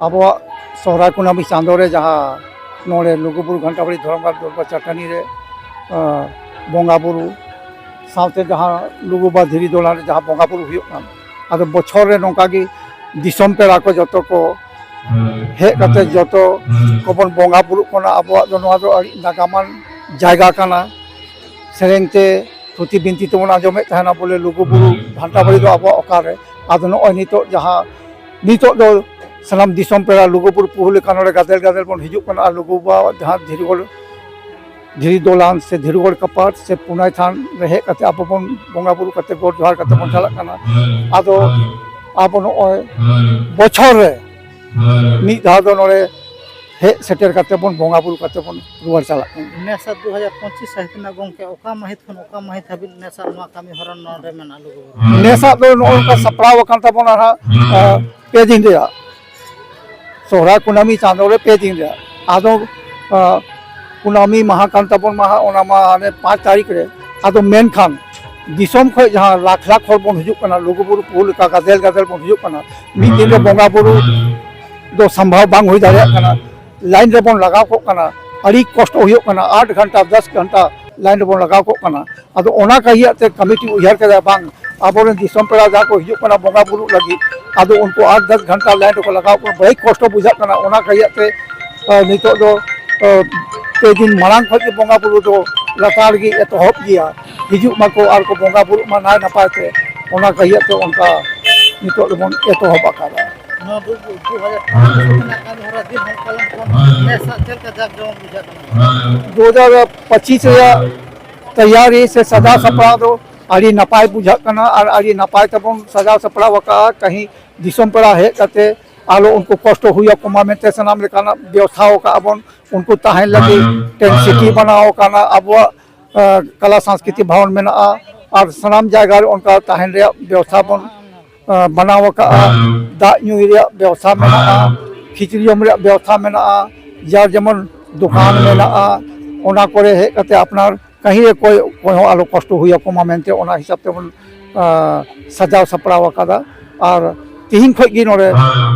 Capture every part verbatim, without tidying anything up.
ᱟᱵᱚᱣᱟᱜ ᱥᱚᱦᱨᱟᱭ ᱠᱩᱱᱟᱹᱢᱤ ᱪᱟᱸᱫᱳ ᱨᱮ ᱡᱟᱦᱟᱸ ᱱᱚᱰᱮ ᱞᱩᱜᱩᱵᱩᱨᱩ ᱜᱷᱟᱱᱴᱟᱵᱟᱲᱤ ᱫᱷᱚᱨᱚᱢ ᱜᱟᱲ ᱫᱚᱨᱵᱟᱨ ᱪᱟᱹᱴᱟᱹᱱᱤ ᱨᱮ, ᱟᱸ, ᱵᱚᱸᱜᱟ ᱵᱩᱨᱩ ᱥᱟᱶᱛᱮ ᱡᱟᱦᱟᱸ ᱞᱩᱜᱩ ᱵᱟᱵᱟ ᱫᱷᱤᱨᱤ ᱫᱚᱞᱟᱱ ᱨᱮ ᱡᱟᱦᱟᱸ ᱵᱚᱸᱜᱟ ᱵᱩᱨᱩ ᱦᱩᱭᱩᱜ ᱠᱟᱱ, ᱟᱫᱚ ᱵᱚᱪᱷᱚᱨ ᱨᱮ ᱱᱚᱝᱠᱟ ᱜᱮ ᱫᱤᱥᱚᱢ ᱯᱮᱲᱟ ᱠᱚ ᱡᱚᱛᱚ ᱠᱚ ᱦᱮᱡ ᱠᱟᱛᱮ ᱡᱚᱛᱚ ᱠᱚᱵᱚᱱ ᱵᱚᱸᱜᱟ ᱵᱩᱨᱩᱜ ᱠᱟᱱᱟ᱾ ᱟᱵᱚᱣᱟᱜ ᱫᱚ ᱱᱚᱣᱟ ᱫᱚ ᱟᱹᱰᱤ ᱱᱟᱜᱟᱢᱟᱱ ᱡᱟᱭᱜᱟ ᱠᱟᱱᱟ᱾ ᱥᱮᱨᱮᱧ ᱛᱮ ᱛᱷᱩᱛᱤ ᱵᱤᱱᱛᱤ ᱛᱮᱵᱚᱱ ᱟᱸᱡᱚᱢᱮᱫ ᱛᱟᱦᱮᱱᱟ ᱵᱚᱞᱮ ᱞᱩᱜᱩᱵᱩᱨᱩ ᱜᱷᱟᱱᱴᱟᱵᱟᱲᱤ ᱫᱚ ᱟᱵᱚᱣᱟᱜ ᱚᱠᱟᱨᱮ᱾ ᱟᱫᱚ ᱱᱚᱜᱼᱚᱭ ᱱᱤᱛᱚᱜ ᱡᱟᱦᱟᱸ, ᱱᱤᱛᱚᱜ ᱫᱚ ᱥᱟᱱᱟᱢ ᱫᱤᱥᱚᱢ ᱯᱮᱲᱟ ᱞᱩᱜᱩᱵᱩᱨᱩ ᱯᱩᱦᱩ ᱞᱮᱠᱟ ᱱᱚᱰᱮ ᱜᱟᱫᱮᱞ ᱜᱟᱫᱮᱞ ᱵᱚᱱ ᱦᱤᱡᱩᱜ ᱠᱟᱱᱟ ᱟᱨ ᱞᱩᱜᱩ ᱵᱟᱵᱟᱣᱟᱜ ᱡᱟᱦᱟᱸ ᱫᱷᱤᱨᱤ ᱜᱚᱲ, ᱫᱷᱤᱨᱤ ᱫᱚᱞᱟᱱ ᱥᱮ ᱫᱷᱤᱨᱤ ᱜᱚᱲ ᱠᱟᱯᱟᱴ ᱥᱮ ᱯᱩᱱᱟᱭ ᱛᱷᱟᱱ ᱨᱮ ᱦᱮᱡ ᱠᱟᱛᱮ ᱟᱵᱚ ᱵᱚᱱ ᱵᱚᱸᱜᱟ ᱵᱩᱨᱩ ᱠᱟᱛᱮ ᱜᱚᱰ ᱡᱚᱦᱟᱨ ᱠᱟᱛᱮ ᱵᱚᱱ ᱪᱟᱞᱟᱜ ᱠᱟᱱᱟ᱾ ᱟᱫᱚ ᱟᱵᱚ ᱱᱚᱜᱼᱚᱭ ᱵᱚᱪᱷᱚᱨ ᱨᱮ ᱢᱤᱫ ᱫᱷᱟᱣ ᱫᱚ ᱱᱚᱰᱮ ᱦᱮᱡ ᱥᱮᱴᱮᱨ ᱠᱟᱛᱮ ᱵᱚᱱ ᱵᱚᱸᱜᱟ ᱵᱩᱨᱩ ᱠᱟᱛᱮ ᱵᱚᱱ ᱨᱩᱣᱟᱹᱲ ᱪᱟᱞᱟᱜ ᱠᱟᱱᱟ᱾ ᱱᱮᱥᱟᱜ ᱫᱩ ᱦᱟᱡᱟᱨ ᱯᱚᱸᱪᱤᱥ ᱥᱟᱹᱦᱤᱛ ᱨᱮᱱᱟᱜ ᱜᱚᱢᱠᱮ ᱚᱠᱟ ᱢᱟᱹᱦᱤᱛ ᱠᱷᱚᱱ ᱚᱠᱟ ᱢᱟᱹᱦᱤᱛ ᱦᱟᱹᱵᱤᱡ ᱱᱮᱥᱟᱜ ᱱᱚᱣᱟ ᱠᱟᱹᱢᱤ ᱦᱚᱨᱟ ᱱᱚᱰᱮ ᱢᱮᱱᱟᱜᱼᱟ ᱞᱩᱜᱩᱵᱩᱨᱩ? ᱱᱮᱥᱟᱜ ᱫᱚ ᱱᱚᱜᱼᱚ ᱱᱚᱝᱠᱟ ᱥᱟᱯᱲᱟᱣ ᱟᱠᱟᱱ ᱛᱟᱵᱚᱱᱟ ᱦᱟᱸᱜ, ᱟᱸ, ᱯᱮ ᱫᱤᱱ ᱨᱮᱭᱟᱜ᱾ ᱥᱚᱦᱨᱟᱭ ᱠᱩᱱᱟᱹᱢᱤ ᱪᱟᱸᱫᱳ ᱨᱮ ᱯᱮ ᱫᱤᱱ ᱨᱮᱭᱟᱜ᱾ ᱟᱫᱚ, ᱟᱸ, ᱠᱩᱱᱟᱹᱢᱤ ᱢᱟᱦᱟ ᱠᱟᱱ ᱛᱟᱵᱚᱱ ᱢᱟᱦᱟ, ᱚᱱᱟ ᱢᱟ ᱦᱟᱱᱮ ᱯᱟᱸᱪ ᱛᱟᱹᱨᱤᱠᱷ ᱨᱮ᱾ ᱟᱫᱚ ᱢᱮᱱᱠᱷᱟᱱ ᱫᱤᱥᱚᱢ ᱠᱷᱚᱱ ᱡᱟᱦᱟᱸ ᱞᱟᱠᱷ ᱞᱟᱠᱷ ᱦᱚᱲ ᱵᱚᱱ ᱦᱤᱡᱩᱜ ᱠᱟᱱᱟ, ᱞᱩᱜᱩᱵᱩᱨᱩ ᱯᱩᱦᱩ ᱞᱮᱠᱟ ᱜᱟᱫᱮᱞ ᱜᱟᱫᱮᱞ ᱵᱚᱱ ᱦᱤᱡᱩᱜ ᱠᱟᱱᱟ, ᱢᱤᱫ ᱫᱤᱱ ᱨᱮ ᱵᱚᱸᱜᱟ ᱵᱩᱨᱩ ᱫᱚ ᱥᱚᱢᱵᱷᱚᱵ ᱵᱟᱝ ᱦᱩᱭ ᱫᱟᱲᱮᱭᱟᱜ ᱠᱟᱱᱟ᱾ ᱞᱟᱭᱤᱱ ᱨᱮᱵᱚᱱ ᱞᱟᱜᱟᱣ ᱠᱚᱜ ᱠᱟᱱᱟ, ᱟᱹᱰᱤ ᱠᱚᱥᱴᱚ ᱦᱩᱭᱩᱜ ᱠᱟᱱᱟ᱾ ᱟᱴ ᱜᱷᱚᱱᱴᱟ, ᱫᱚᱥ ᱜᱷᱚᱱᱴᱟ ᱞᱟᱭᱤᱱ ᱨᱮᱵᱚᱱ ᱞᱟᱜᱟᱣ ᱠᱚᱜ ᱠᱟᱱᱟ᱾ ᱟᱫᱚ ᱚᱱᱟ ᱠᱟᱹᱦᱤᱭᱟᱜ ᱛᱮ ᱠᱚᱢᱤᱴᱤ ᱩᱭᱦᱟᱹᱨ ᱠᱮᱫᱟ, ᱵᱟᱝ, ᱟᱵᱚᱨᱮᱱ ᱫᱤᱥᱚᱢ ᱯᱮᱲᱟ ᱡᱟᱦᱟᱸ ᱠᱚ ᱦᱤᱡᱩᱜ ᱠᱟᱱᱟ ᱵᱚᱸᱜᱟ ᱵᱩᱨᱩ ᱞᱟᱹᱜᱤᱫ, ᱟᱫᱚ ᱩᱱᱠᱩ ᱟᱴ ᱫᱚᱥ ᱜᱷᱚᱱᱴᱟ ᱞᱟᱭᱤᱱ ᱨᱮᱠᱚ ᱞᱟᱜᱟᱣ ᱠᱚᱜ ᱠᱟᱱᱟ, ᱵᱟᱹᱲᱤᱡ ᱠᱚᱥᱴᱚ ᱵᱩᱡᱷᱟᱹᱜ ᱠᱟᱱᱟ᱾ ᱚᱱᱟ ᱠᱟᱹᱦᱤᱭᱟᱜ ᱛᱮ, ᱟᱸ, ᱱᱤᱛᱚᱜ ᱫᱚ, ᱟᱸ, ᱯᱮ ᱫᱤᱱ ᱢᱟᱲᱟᱝ ᱠᱷᱚᱱ ᱜᱮ ᱵᱚᱸᱜᱟ ᱵᱩᱨᱩ ᱫᱚ ᱞᱟᱛᱟᱨ ᱜᱮ ᱮᱛᱚᱦᱚᱵ ᱜᱮᱭᱟ᱾ ᱦᱤᱡᱩᱜ ᱢᱟᱠᱚ ᱟᱨ ᱠᱚ ᱵᱚᱸᱜᱟ ᱵᱩᱨᱩᱜ ᱢᱟ ᱱᱟᱭ ᱱᱟᱯᱟᱭ ᱛᱮ, ᱚᱱᱟ ᱠᱟᱹᱦᱤᱭᱟᱜ ᱛᱮ ᱚᱱᱠᱟ ᱱᱤᱛᱚᱜ ᱫᱚᱵᱚᱱ ᱮᱛᱚᱦᱚᱵ ᱟᱠᱟᱫᱟ᱾ ᱱᱚᱣᱟ ᱫᱩ, ᱫᱩ ᱦᱟᱡᱟᱨ ᱯᱚᱸᱪᱤᱥ ᱨᱮᱱᱟᱜ ᱠᱟᱹᱢᱤ ᱦᱚᱨᱟ ᱫᱤᱱ ᱦᱚᱸ ᱯᱟᱞᱚᱱ ᱠᱷᱚᱱ ᱱᱮᱥᱟᱜ ᱪᱮᱫ ᱞᱮᱠᱟ ᱡᱟᱠ ᱡᱚᱢᱚᱠ ᱵᱩᱡᱷᱟᱹᱜ ᱠᱟᱱᱟ? ᱫᱩ ᱦᱟᱡᱟᱨ ᱯᱚᱸᱪᱤᱥ ᱨᱮᱭᱟᱜ ᱛᱮᱭᱟᱨᱤ ᱥᱮ ᱥᱟᱡᱟᱣ ᱥᱟᱯᱲᱟᱣ ᱫᱚ ᱟᱹᱰᱤ ᱱᱟᱯᱟᱭ ᱵᱩᱡᱷᱟᱹᱜ ᱠᱟᱱᱟ ᱟᱨ ᱟᱹᱰᱤ ᱱᱟᱯᱟᱭ ᱛᱮᱵᱚᱱ ᱥᱟᱡᱟᱣ ᱥᱟᱯᱲᱟᱣ ᱟᱠᱟᱫᱼᱟ᱾ ᱠᱟᱹᱦᱤ ᱫᱤᱥᱚᱢ ᱯᱮᱲᱟ ᱦᱮᱡ ᱠᱟᱛᱮ ᱟᱞᱚ ᱩᱱᱠᱩ ᱠᱚᱥᱴᱚ ᱦᱩᱭ ᱟᱠᱚ ᱢᱟ ᱢᱮᱱᱛᱮ ᱥᱟᱱᱟᱢ ᱞᱮᱠᱟᱱᱟᱜ ᱵᱮᱵᱚᱥᱛᱷᱟ ᱟᱠᱟᱫᱼᱟ ᱵᱚᱱ᱾ ᱩᱱᱠᱩ ᱛᱟᱦᱮᱱ ᱞᱟᱹᱜᱤᱫ ᱴᱮᱱᱴ ᱥᱤᱴᱤ ᱵᱮᱱᱟᱣ ᱟᱠᱟᱱᱟ, ᱟᱵᱚᱣᱟᱜ, ᱟᱸ, ᱠᱟᱞᱟ ᱥᱟᱝᱥᱠᱨᱤᱛᱤ ᱵᱷᱚᱵᱚᱱ ᱢᱮᱱᱟᱜᱼᱟ ᱟᱨ ᱥᱟᱱᱟᱢ ᱡᱟᱭᱜᱟ ᱨᱮ ᱚᱱᱠᱟ ᱛᱟᱦᱮᱱ ᱨᱮᱭᱟᱜ ᱵᱮᱵᱚᱥᱛᱷᱟ ᱵᱚᱱ, ᱟᱸ, ᱵᱮᱱᱟᱣ ᱟᱠᱟᱫᱼᱟ᱾ ᱫᱟᱜ ᱧᱩᱭ ᱨᱮᱭᱟᱜ ᱵᱮᱵᱚᱥᱛᱷᱟ ᱢᱮᱱᱟᱜᱼᱟ, ᱠᱷᱤᱪᱲᱤ ᱡᱚᱢ ᱨᱮᱭᱟᱜ ᱵᱮᱵᱚᱥᱛᱷᱟ ᱢᱮᱱᱟᱜᱼᱟ, ᱡᱟᱨ ᱡᱮᱢᱚᱱ ᱫᱚᱠᱟᱱ ᱢᱮᱱᱟᱜᱼᱟ, ᱚᱱᱟ ᱠᱚᱨᱮ ᱦᱮᱡ ᱠᱟᱛᱮ ᱟᱯᱱᱟᱨ ᱠᱟᱹᱦᱤ ᱨᱮ ᱚᱠᱚᱭ, ᱚᱠᱚᱭ ᱦᱚᱸ ᱟᱞᱚ ᱠᱚᱥᱴᱚ ᱦᱩᱭ ᱟᱠᱚ ᱢᱟ ᱢᱮᱱᱛᱮ ᱚᱱᱟ ᱦᱤᱥᱟᱹᱵ ᱛᱮᱵᱚᱱ, ᱟᱸ, ᱥᱟᱡᱟᱣ ᱥᱟᱯᱲᱟᱣ ᱟᱠᱟᱫᱟ᱾ ᱟᱨ ᱛᱤᱦᱤᱧ ᱠᱷᱚᱡ ᱜᱮ ᱱᱚᱰᱮ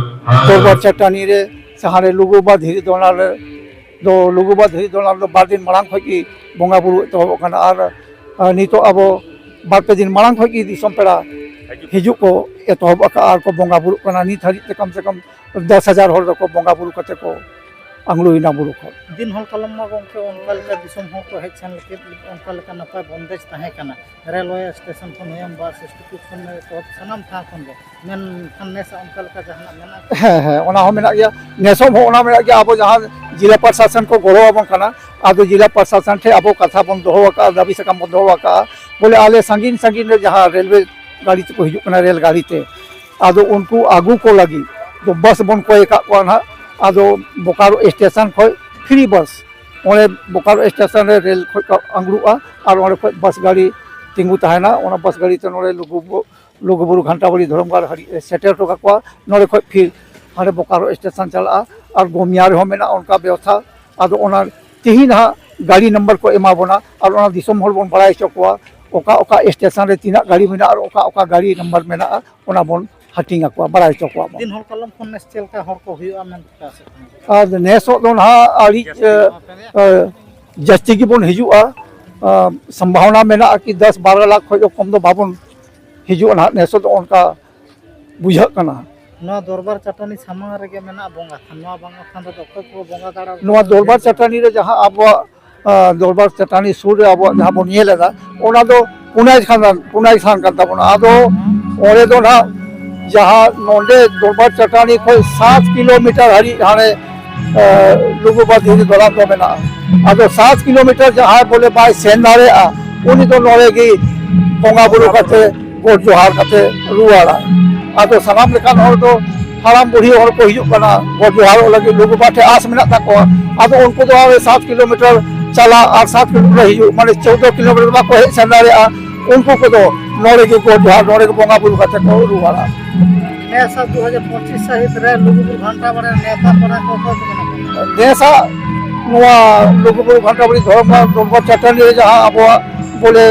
ᱫᱚᱨᱵᱟᱨ ᱪᱟᱹᱴᱟᱹᱱᱤ ᱨᱮ, ᱡᱟᱦᱟᱸ ᱨᱮ ᱞᱩᱜᱩ ᱵᱟᱵᱟ ᱫᱷᱤᱨᱤ ᱫᱚᱞᱟᱱ ᱨᱮ ᱫᱚ, ᱞᱩᱜᱩ ᱵᱟᱵᱟ ᱫᱷᱤᱨᱤ ᱫᱚᱞᱟᱱ ᱫᱚ ᱵᱟᱨ ᱫᱤᱱ ᱢᱟᱲᱟᱝ ᱠᱷᱚᱡ ᱜᱮ ᱵᱚᱸᱜᱟ ᱵᱩᱨᱩ ᱮᱛᱚᱦᱚᱵᱚᱜ ᱠᱟᱱᱟ᱾ ᱟᱨ, ᱟᱨ ᱱᱤᱛᱚᱜ ᱟᱵᱚ ᱵᱟᱨ ᱯᱮ ᱫᱤᱱ ᱢᱟᱲᱟᱝ ᱠᱷᱚᱡ ᱜᱮ ᱫᱤᱥᱚᱢ ᱯᱮᱲᱟ ᱦᱤᱡᱩᱜ ᱠᱚ ᱮᱛᱚᱦᱚᱵ ᱟᱠᱟᱫᱼᱟ ᱟᱨ ᱠᱚ ᱵᱚᱸᱜᱟ ᱵᱩᱨᱩᱜ ᱠᱟᱱᱟ᱾ ᱱᱤᱛ ᱦᱟᱹᱵᱤᱡ ᱛᱮ ᱠᱚᱢ ᱥᱮ ᱠᱚᱢ ᱫᱚᱥ ᱦᱟᱡᱟᱨ ᱦᱚᱲ ᱫᱚᱠᱚ ᱵᱚᱸᱜᱟ ᱵᱩᱨᱩ ᱠᱟᱛᱮ ᱠᱚ ᱟᱝᱲᱩᱭᱮᱱᱟ ᱵᱩᱨᱩ ᱠᱷᱚᱱ᱾ ᱫᱤᱱ ᱦᱚᱞ ᱠᱟᱞᱚᱢ ᱢᱟ ᱜᱚᱢᱠᱮ ᱚᱱᱠᱟ ᱞᱮᱠᱟ ᱫᱤᱥᱚᱢ ᱦᱚᱲ ᱠᱚ ᱦᱮᱡ ᱥᱮᱱ ᱞᱟᱹᱜᱤᱫ ᱚᱱᱠᱟ ᱞᱮᱠᱟ ᱱᱟᱯᱟᱭ ᱵᱚᱱᱫᱮᱡᱽ ᱛᱟᱦᱮᱸ ᱠᱟᱱᱟ, ᱨᱮᱞᱣᱮ ᱥᱴᱮᱥᱚᱱ ᱠᱷᱚᱱ ᱦᱩᱭᱮᱱ, ᱵᱟᱥ ᱥᱴᱮᱥᱚᱱ ᱠᱷᱚᱱ ᱮᱛᱚᱦᱚᱵ ᱥᱟᱱᱟᱢ ᱴᱷᱟᱶ ᱠᱷᱚᱱ ᱜᱮ᱾ ᱢᱮᱱᱠᱷᱟᱱ ᱱᱮᱥ ᱚᱱᱠᱟ ᱞᱮᱠᱟ ᱡᱟᱦᱟᱱᱟᱜ ᱢᱮᱱᱟᱜᱼᱟ? ᱦᱮᱸ, ᱦᱮᱸ, ᱚᱱᱟ ᱦᱚᱸ ᱢᱮᱱᱟᱜ ᱜᱮᱭᱟ᱾ ᱱᱮᱥᱚᱜ ᱦᱚᱸ ᱚᱱᱟ ᱢᱮᱱᱟᱜ ᱜᱮᱭᱟ, ᱟᱵᱚ ᱡᱟᱦᱟᱸ ᱡᱮᱞᱟ ᱯᱨᱚᱥᱟᱥᱚᱱ ᱠᱚ ᱜᱚᱲᱚ ᱟᱵᱚᱱ ᱠᱟᱱᱟ, ᱟᱫᱚ ᱡᱮᱞᱟ ᱯᱨᱚᱥᱟᱥᱚᱱ ᱴᱷᱮᱱ ᱟᱵᱚ ᱠᱟᱛᱷᱟ ᱵᱚᱱ ᱫᱚᱦᱚ ᱟᱠᱟᱫᱼᱟ, ᱫᱟᱹᱵᱤ ᱥᱟᱠᱟᱢ ᱵᱚᱱ ᱫᱚᱦᱚ ᱟᱠᱟᱫᱼᱟ, ᱵᱚᱞᱮ ᱟᱞᱮ ᱥᱟᱺᱜᱤᱧ ᱥᱟᱺᱜᱤᱧ ᱨᱮ ᱡᱟᱦᱟᱸ ᱨᱮᱞᱣᱮ ᱜᱟᱹᱰᱤ ᱛᱮᱠᱚ ᱦᱤᱡᱩᱜ ᱠᱟᱱᱟ, ᱨᱮᱞ ᱜᱟᱹᱰᱤ ᱛᱮ, ᱟᱫᱚ ᱩᱱᱠᱩ ᱟᱹᱜᱩ ᱠᱚ ᱞᱟᱹᱜᱤᱫ ᱫᱚ ᱵᱟᱥ ᱵᱚᱱ ᱠᱚᱭ ᱟᱠᱟᱫ ᱠᱚᱣᱟ ᱱᱟᱦᱟᱜ᱾ ᱟᱫᱚ ᱵᱳᱠᱟᱨᱳ ᱥᱴᱮᱥᱚᱱ ᱠᱷᱚᱱ ᱯᱷᱨᱤ ᱵᱟᱥ, ᱚᱸᱰᱮ ᱵᱳᱠᱟᱨᱳ ᱥᱴᱮᱥᱚᱱ ᱨᱮ ᱨᱮᱞ ᱠᱷᱚᱱ ᱠᱚ ᱟᱝᱲᱩᱜᱼᱟ ᱟᱨ ᱚᱸᱰᱮ ᱠᱷᱚᱱ ᱵᱟᱥ ᱜᱟᱹᱰᱤ ᱛᱤᱸᱜᱩ ᱛᱟᱦᱮᱱᱟ᱾ ᱚᱱᱟ ᱵᱟᱥ ᱜᱟᱹᱰᱤ ᱛᱮ ᱱᱚᱰᱮ ᱞᱩᱜᱩ ᱵᱩ-, ᱞᱩᱜᱩᱵᱩᱨᱩ ᱜᱷᱟᱱᱴᱟ ᱵᱟᱲᱤ ᱫᱷᱚᱨᱚᱢ ᱜᱟᱲ ᱦᱟᱹᱨᱤᱡ ᱮ ᱥᱮᱴᱮᱨ ᱦᱚᱴᱚ ᱠᱟᱠᱚᱣᱟ᱾ ᱱᱚᱰᱮ ᱠᱷᱚᱱ ᱯᱷᱤᱨ ᱦᱟᱸᱰᱮ ᱵᱳᱠᱟᱨᱳ ᱥᱴᱮᱥᱚᱱ ᱪᱟᱞᱟᱜᱼᱟ ᱟᱨ ᱜᱳᱢᱤᱭᱟ ᱨᱮᱦᱚᱸ ᱢᱮᱱᱟᱜᱼᱟ ᱚᱱᱠᱟ ᱵᱮᱵᱚᱥᱛᱷᱟ᱾ ᱟᱫᱚ ᱚᱱᱟ ᱛᱮᱦᱤᱧ ᱱᱟᱦᱟᱜ ᱜᱟᱹᱰᱤ ᱱᱟᱢᱵᱟᱨ ᱠᱚ ᱮᱢᱟ ᱵᱚᱱᱟ ᱟᱨ ᱚᱱᱟ ᱫᱤᱥᱚᱢ ᱦᱚᱲ ᱵᱚᱱ ᱵᱟᱲᱟᱭ ᱦᱚᱪᱚ ᱠᱚᱣᱟ ᱚᱠᱟ ᱚᱠᱟ ᱥᱴᱮᱥᱚᱱ ᱨᱮ ᱛᱤᱱᱟᱹᱜ ᱜᱟᱹᱰᱤ ᱢᱮᱱᱟᱜᱼᱟ ᱟᱨ ᱚᱠᱟ ᱚᱠᱟ ᱜᱟᱹᱰᱤ ᱱᱟᱢᱵᱟᱨ ᱢᱮᱱᱟᱜᱼᱟ, ᱚᱱᱟ ᱵᱚᱱ ᱦᱟᱹᱴᱤᱧ ᱟᱠᱚᱣᱟ, ᱵᱟᱲᱟᱭ ᱦᱚᱪᱚ ᱠᱚᱣᱟ ᱵᱚᱱ᱾ ᱫᱤᱱ ᱦᱚᱞ ᱠᱟᱞᱚᱢ ᱠᱷᱚᱱ ᱱᱮᱥ ᱪᱮᱫ ᱞᱮᱠᱟ ᱦᱚᱲ ᱠᱚ ᱦᱩᱭᱩᱜᱼᱟ ᱢᱮᱱᱛᱮ ᱯᱮ ᱟᱥᱚᱜ ᱠᱟᱱᱟ? ᱟᱨ ᱱᱮᱥᱚᱜ ᱫᱚ ᱱᱟᱦᱟᱜ ᱟᱹᱰᱤ, ᱡᱟᱹᱥᱛᱤ ᱮ, ᱦᱚᱸ ᱯᱮ ᱮ, ᱡᱟᱹᱥᱛᱤ ᱜᱮᱵᱚᱱ ᱦᱤᱡᱩᱜᱼᱟ᱾ ᱟ, ᱥᱚᱢᱵᱷᱟᱵᱚᱱᱟ ᱢᱮᱱᱟᱜᱼᱟ ᱠᱤ ᱫᱚᱥ ᱵᱟᱨᱚ ᱞᱟᱠᱷ ᱠᱷᱚᱱ ᱫᱚ ᱠᱚᱢ ᱫᱚ ᱵᱟᱵᱚᱱ ᱦᱤᱡᱩᱜᱼᱟ ᱱᱟᱦᱟᱜ, ᱱᱮᱥᱚᱜ ᱫᱚ ᱚᱱᱠᱟ ᱵᱩᱡᱷᱟᱹᱜ ᱠᱟᱱᱟ᱾ ᱱᱚᱣᱟ ᱫᱚᱨᱵᱟᱨ ᱪᱟᱹᱴᱟᱹᱱᱤ ᱥᱟᱢᱟᱝ ᱨᱮᱜᱮ ᱢᱮᱱᱟᱜ ᱵᱚᱸᱜᱟ ᱛᱷᱟᱱ, ᱱᱚᱣᱟ ᱵᱟᱝ ᱠᱷᱟᱱ ᱫᱚ ᱚᱠᱚᱭ ᱠᱚ ᱵᱚᱸᱜᱟ ᱫᱟᱲᱮ ᱱᱚᱣᱟ ᱫᱚᱨᱵᱟᱨ ᱪᱟᱹᱴᱟᱹᱱᱤ ᱨᱮ ᱡᱟᱦᱟᱸ ᱟᱵᱚᱣᱟᱜ, ᱟ, ᱫᱚᱨᱵᱟᱨ ᱪᱟᱹᱴᱟᱹᱱᱤ ᱥᱩᱨ ᱨᱮ ᱟᱵᱚᱣᱟᱜ ᱡᱟᱦᱟᱸ ᱵᱚᱱ ᱧᱮᱞ ᱮᱫᱟ, ᱚᱱᱟ ᱫᱚ ᱯᱩᱱᱟᱭ ᱛᱷᱟᱱ, ᱯᱩᱱᱟᱭ ᱛᱷᱟᱱ ᱠᱟᱱ ᱛᱟᱵᱚᱱᱟ᱾ ᱟᱫᱚ ᱚᱸᱰᱮ ᱫᱚ ᱱᱟᱦᱟᱜ ᱡᱟᱦᱟᱸ ᱱᱚᱰᱮ ᱫᱚᱨᱵᱟᱨ ᱪᱟᱹᱴᱟᱹᱱᱤ ᱠᱷᱚᱱ ᱥᱟᱛ ᱠᱤᱞᱳᱢᱤᱴᱟᱨ ᱦᱟᱹᱨᱤᱡ ᱦᱟᱱᱮ, ᱟ, ᱞᱩᱜᱩ ᱵᱟᱵᱟ ᱫᱷᱤᱨᱤ ᱫᱚᱞᱟᱱ ᱫᱚ ᱢᱮᱱᱟᱜᱼᱟ᱾ ᱟᱫᱚ ᱥᱟᱛ ᱠᱤᱞᱳᱢᱤᱴᱟᱨ ᱡᱟᱦᱟᱸᱭ ᱵᱚᱞᱮ ᱵᱟᱭ ᱥᱮᱱ ᱫᱟᱲᱮᱭᱟᱜᱼᱟ, ᱩᱱᱤ ᱫᱚ ᱱᱚᱰᱮ ᱜᱮ ᱵᱚᱸᱜᱟ ᱵᱩᱨᱩ ᱠᱟᱛᱮ ᱜᱚᱰ ᱡᱚᱦᱟᱨ ᱠᱟᱛᱮ ᱨᱩᱣᱟᱹᱲᱟ᱾ ᱟᱫᱚ ᱥᱟᱱᱟᱢ ᱞᱮᱠᱟᱱ ᱦᱚᱲ ᱫᱚ ᱦᱟᱲᱟᱢ ᱵᱩᱲᱦᱤ ᱦᱚᱲ ᱠᱚ ᱦᱤᱡᱩᱜ ᱠᱟᱱᱟ, ᱜᱚᱰ ᱡᱚᱦᱟᱨᱚᱜ ᱞᱟᱹᱜᱤᱫ ᱞᱩᱜᱩ ᱵᱟᱵᱟ ᱴᱷᱮᱱ ᱟᱸᱥ ᱢᱮᱱᱟᱜ ᱛᱟᱠᱚᱣᱟ᱾ ᱟᱫᱚ ᱩᱱᱠᱩ ᱫᱚ ᱥᱟᱛ ᱠᱤᱞᱳᱢᱤᱴᱟᱨ ᱪᱟᱞᱟᱜ ᱟᱨ ᱥᱟᱛ ᱠᱤᱞᱳᱢᱤᱴᱟᱨ ᱦᱤᱡᱩᱜ, ᱢᱟᱱᱮ ᱪᱳᱫᱽᱫᱳ ᱠᱤᱞᱳᱢᱤᱴᱟᱨ ᱵᱟᱠᱚ ᱦᱮᱡ ᱥᱮᱱ ᱫᱟᱲᱮᱭᱟᱜᱼᱟ᱾ ᱩᱱᱠᱩ ᱠᱚᱫᱚ ᱱᱚᱰᱮ ᱜᱮ ᱜᱚᱰ ᱡᱚᱦᱟᱨ, ᱱᱚᱰᱮ ᱜᱮ ᱵᱚᱸᱜᱟ ᱵᱩᱨᱩ ᱠᱟᱛᱮ ᱠᱚ ᱨᱩᱣᱟᱹᱲᱟ᱾ ᱱᱮᱥ ᱫᱩ ᱦᱟᱡᱟᱨ ᱯᱚᱸᱪᱤᱥ ᱥᱟᱹᱦᱤᱛ ᱨᱮ ᱞᱩᱜᱩᱵᱩᱨᱩ ᱜᱷᱟᱱᱴᱟ ᱵᱟᱲᱮ ᱱᱮᱣᱛᱟ ᱯᱮᱲᱟ ᱠᱚ ᱚᱠᱚᱭ ᱠᱚ ᱠᱟᱱᱟ ᱠᱚ? ᱱᱮᱥᱟᱜ ᱱᱚᱣᱟ ᱞᱩᱜᱩᱵᱩᱨᱩ ᱜᱷᱟᱱᱴᱟ ᱵᱟᱲᱮ ᱫᱷᱚᱨᱚᱢ ᱜᱟᱲ ᱫᱚᱨᱵᱟᱨ ᱪᱟᱹᱴᱟᱹᱱᱤ ᱨᱮ ᱡᱟᱦᱟᱸ ᱟᱵᱚᱣᱟᱜ ᱵᱚᱞᱮ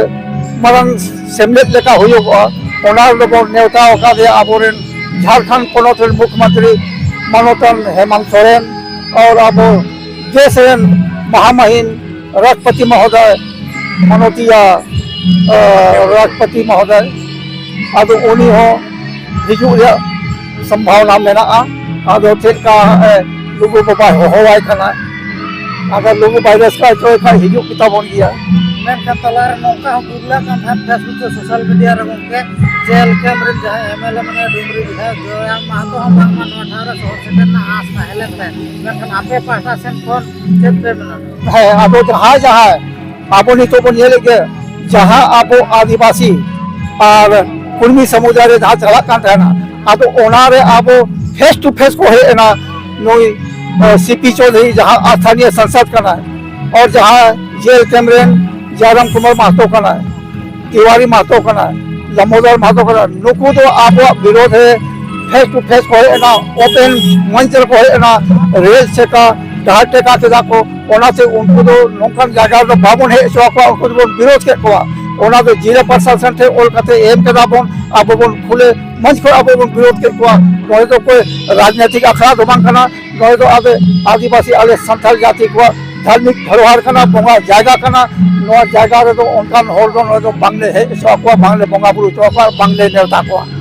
ᱢᱟᱨᱟᱝ ᱥᱮᱢᱞᱮᱫ ᱞᱮᱠᱟ ᱦᱩᱭᱩᱜᱚᱜᱼᱟ, ᱚᱱᱟ ᱨᱮᱫᱚ ᱵᱚᱱ ᱱᱮᱣᱛᱟ ᱟᱠᱟᱫᱮᱭᱟ ᱟᱵᱚᱨᱮᱱ ᱡᱷᱟᱲᱠᱷᱚᱸᱰ ᱯᱚᱱᱚᱛ ᱨᱮᱱ ᱢᱩᱠᱷᱭᱚᱢᱚᱱᱛᱨᱤ ᱢᱟᱱᱚᱛᱟᱱ ᱦᱮᱢᱟᱱᱛ ᱥᱚᱨᱮᱱ ᱟᱨ ᱟᱵᱚ ᱫᱮᱥ ᱨᱮᱱ ᱢᱟᱦᱟᱢᱟᱦᱤᱱ ᱨᱟᱥᱴᱨᱚᱯᱚᱛᱤ ᱢᱚᱦᱳᱫᱚᱭ, ᱢᱟᱱᱚᱛᱤᱭᱟ, ᱟᱸ, ᱨᱟᱥᱴᱨᱚᱯᱚᱛᱤ ᱢᱚᱦᱳᱫᱚᱭ, ᱟᱫᱚ ᱩᱱᱤ ᱦᱚᱸ ᱦᱤᱡᱩᱜ ᱨᱮᱭᱟᱜ ᱥᱚᱢᱵᱷᱟᱵᱚᱱᱟ ᱢᱮᱱᱟᱜᱼᱟ᱾ ᱟᱫᱚ ᱪᱮᱫ ᱞᱮᱠᱟ, ᱮ, ᱞᱩᱜᱩ ᱵᱟᱵᱟᱭ ᱦᱚᱦᱚᱣᱟᱭ ᱠᱟᱱᱟ, ᱟᱫᱚ ᱞᱩᱜᱩ ᱵᱟᱭ ᱨᱟᱹᱥᱠᱟᱹ ᱦᱚᱪᱚᱭ ᱠᱷᱟᱱ ᱦᱤᱡᱩᱜ ᱜᱮᱛᱟ ᱵᱚᱱ ᱜᱮᱭᱟ᱾ ᱢᱮᱱᱠᱷᱟᱱ ᱛᱟᱞᱟᱨᱮ ᱱᱚᱝᱠᱟ ᱦᱚᱸ ᱜᱩᱨᱞᱟᱹᱜ ᱠᱟᱱ ᱛᱟᱦᱮᱸᱫ Facebook ᱥᱮ social media ᱨᱮ ᱜᱚᱢᱠᱮ, ᱡᱮ ᱮᱞ ᱠᱮᱢᱯ ᱨᱮᱱ ᱡᱟᱦᱟᱸᱭ ᱮᱢ ᱮᱞ ᱮ ᱢᱮᱱᱟᱭᱟ ᱰᱩᱢᱨᱤ ᱵᱤᱫᱷᱟᱭᱚᱠ ᱡᱚᱭᱨᱟᱢ ᱢᱟᱦᱟᱛᱚ ᱦᱚᱸ ᱵᱟᱝᱢᱟ ᱱᱚᱣᱟ ᱴᱷᱟᱶ ᱨᱮ ᱥᱚᱦᱚᱨ ᱥᱮᱴᱮᱨ ᱨᱮᱱᱟᱜ ᱟᱸᱥ ᱛᱟᱦᱮᱸ ᱞᱮᱱ ᱛᱟᱭ, ᱢᱮᱱᱠᱷᱟᱱ ᱟᱯᱮ ᱯᱟᱦᱴᱟ ᱥᱮᱱ ᱠᱷᱚᱱ ᱪᱮᱫ ᱯᱮ ᱢᱮᱱᱟ? ᱦᱮᱸ, ᱟᱫᱚ ᱡᱟᱦᱟᱸᱭ ᱡᱟᱦᱟᱸᱭ ᱟᱵᱚ ᱱᱤᱛᱚᱜ ᱵᱚᱱ ᱧᱮᱞᱮᱫ ᱜᱮ, ᱡᱟᱦᱟᱸ ᱟᱵᱚ ᱟᱹᱫᱤᱵᱟᱹᱥᱤ ᱟᱨ ᱠᱩᱲᱢᱤ ᱥᱚᱢᱩᱫᱟᱭ ᱨᱮ ᱡᱟᱦᱟᱸ ᱪᱟᱞᱟᱜ ᱠᱟᱱ ᱛᱟᱦᱮᱱᱟ, ᱟᱫᱚ ᱚᱱᱟᱨᱮ ᱟᱵᱚ face to face ᱠᱚ ᱦᱮᱡ ᱮᱱᱟ᱾ ᱱᱩᱭ, ᱮ, ᱥᱤ ᱯᱤ ᱪᱳᱣᱫᱷᱩᱨᱤ ᱡᱟᱦᱟᱸ ᱥᱛᱷᱟᱱᱤᱭᱚ ᱥᱟᱝᱥᱚᱫ ᱠᱟᱱᱟᱭ, ᱟᱨ ᱡᱟᱦᱟᱸ ᱡᱮ ᱮᱞ ᱠᱮᱢᱯ ᱨᱮᱱ ᱡᱟᱭᱨᱟᱢ ᱠᱩᱢᱟᱨ ᱢᱟᱦᱛᱚ ᱠᱟᱱᱟᱭ, ᱛᱤᱣᱟᱨᱤ ᱢᱟᱦᱛᱚ ᱠᱟᱱᱟᱭ, ᱞᱟᱢᱵᱚᱫᱚᱨ ᱢᱟᱦᱛᱚ ᱠᱟᱱᱟᱭ, ᱱᱩᱠᱩ ᱫᱚ ᱟᱵᱚᱣᱟᱜ ᱵᱤᱨᱳᱫᱷ ᱨᱮ face to face ᱠᱚ ᱦᱮᱡ ᱮᱱᱟ, open ᱢᱚᱧᱪ ᱨᱮᱠᱚ ᱦᱮᱡ ᱮᱱᱟ, ᱨᱮᱞ ᱪᱮᱠᱟ, ᱰᱟᱦᱟᱨ ᱴᱮᱠᱟ ᱠᱮᱫᱟ ᱠᱚ᱾ ᱚᱱᱟᱛᱮ ᱩᱱᱠᱩ ᱫᱚ ᱱᱚᱝᱠᱟᱱ ᱡᱟᱭᱜᱟ ᱨᱮᱫᱚ ᱵᱟᱵᱚᱱ ᱦᱮᱡ ᱦᱚᱪᱚ ᱟᱠᱚᱣᱟ, ᱩᱱᱠᱩ ᱫᱚᱵᱚᱱ ᱵᱤᱨᱳᱫᱷ ᱠᱮᱫ ᱠᱚᱣᱟ᱾ ᱚᱱᱟ ᱫᱚ ᱡᱮᱞᱟ ᱯᱨᱚᱥᱟᱥᱚᱱ ᱴᱷᱮᱱ ᱚᱞ ᱠᱟᱛᱮ ᱮᱢ ᱠᱮᱫᱟ ᱵᱚᱱ, ᱟᱵᱚ ᱵᱚᱱ ᱠᱷᱩᱞᱟᱹ ᱢᱚᱧᱪ ᱠᱷᱚᱱ ᱟᱵᱚ ᱵᱚᱱ ᱵᱤᱨᱳᱫᱷ ᱠᱮᱫ ᱠᱚᱣᱟ᱾ ᱱᱚᱰᱮ ᱫᱚ ᱚᱠᱚᱭ ᱨᱟᱡᱽᱱᱳᱭᱛᱤᱠ ᱟᱠᱷᱲᱟ ᱫᱚ ᱵᱟᱝ ᱠᱟᱱᱟ, ᱱᱚᱰᱮ ᱫᱚ ᱟᱵᱚ ᱟᱹᱫᱤᱵᱟᱹᱥᱤ ᱟᱞᱮ ᱥᱟᱱᱛᱟᱲ ᱡᱟᱹᱛᱤ ᱠᱚᱣᱟᱜ ᱫᱷᱟᱨᱢᱤᱠ ᱫᱷᱚᱨᱚᱦᱟᱨ ᱠᱟᱱᱟ, ᱵᱚᱸᱜᱟ ᱡᱟᱭᱜᱟ ᱠᱟᱱᱟ᱾ ᱱᱚᱣᱟ ᱡᱟᱭᱜᱟ ᱨᱮᱫᱚ ᱚᱱᱠᱟᱱ ᱦᱚᱲ ᱫᱚ ᱱᱚᱰᱮ ᱫᱚ ᱵᱟᱝᱞᱮ ᱦᱮᱡ ᱦᱚᱪᱚ ᱟᱠᱚᱣᱟ, ᱵᱟᱝᱞᱮ ᱵᱚᱸᱜᱟ ᱵᱩᱨᱩ ᱦᱚᱪᱚ ᱟᱠᱚᱣᱟ, ᱵᱟᱝᱞᱮ ᱱᱮᱣᱛᱟ ᱠᱚᱣᱟ᱾